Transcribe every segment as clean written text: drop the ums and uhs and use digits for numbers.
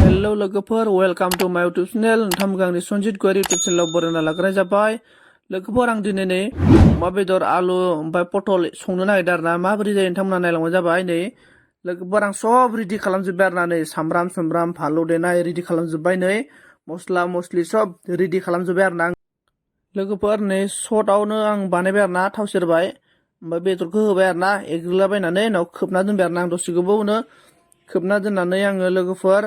Hello लोगोफोर welcome to my YouTube channel नोंथांमोननि Sonjit Goyari YouTube channel बरायना लाग्राय जाबाय लोगोफोर आं दिनै नै अमा बेदर आलु ओमफ्राय पटल संनो नागिरदों आरोना माबोरै जायो नोंथांमोना नायलांबानो जाबाय नै लोगोफोर आं सब रेडि खालामजोब्बाय आरोना नै सामब्राम फानलु देनाय रेडि खालामजोब्बाय नै मस्ला मस्लि सब रेडि खालामजोब्बाय आरोना लोगोफोर नै सटआवनो आं बानायबाय आरोना थाव सेरबाय ओमफ्राय बेदरखौ होबाय आरोना एग्लिलाबायनानै उनाव खोबना दोनबाय आरोना आं दसे गोबावनो खोबना दोननानै आङो लोगोफोर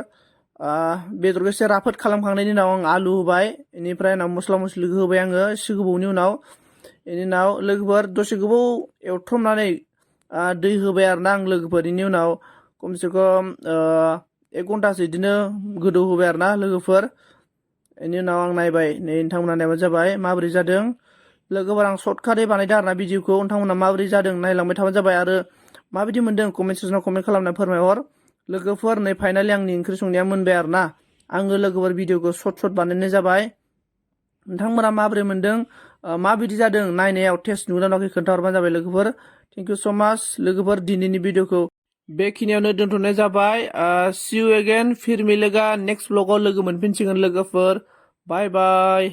बेदरखौ एसे राफोद खालामखांनायनि उनाव आं आलु होबाय बेनिफ्राय उनाव मस्ला मस्लिखौ होबाय आङो एसे गोबावनि उनाव बेनि उनाव लोगोफोर दसे गोबाव एवथ्रमनानै दै होबाय आरोना आं लोगोफोर बेनि उनाव खमसे खम 1 घन्टासो बिदिनो गोदौ होबाय आरोना लोगोफोर बेनि उनाव आं नायबाय नै नोंथांमोना नायबानो जाबाय माबोरै जादों लोगोफोर आं सर्टकाटै बानायदों आरोना भिडिअखौ नोंथांमोना माबोरै जादों नायलांबाय थाबानो जाबाय आरो माबायदि मोनदों कमेन्ट सेक्सनाव कमेन्ट खालामना फोरमायहर लोगोफोर नै फाइनालि आंनि ओंख्रि संनाया मोनबाय आरोना आङो लोगोफोर भिडिअखौ सर्ट बानायनाय जाबाय नोंथांमोना माबोरै मोनदों माबायदि जादों नायनायाव टेस्ट नुदोंना नुवाखै खोन्थाहरबानो जाबाय लोगोफोर थेंक इउ सो माच लोगोफोर दिनैनि भिडिअखौ बेखिनियावनो दोनथ'नाय जाबाय see you again फिर मिलेगा नेक्स्ट ब्लगाव लोगो मोनफिनसिगोन लोगोफोर बाय बाय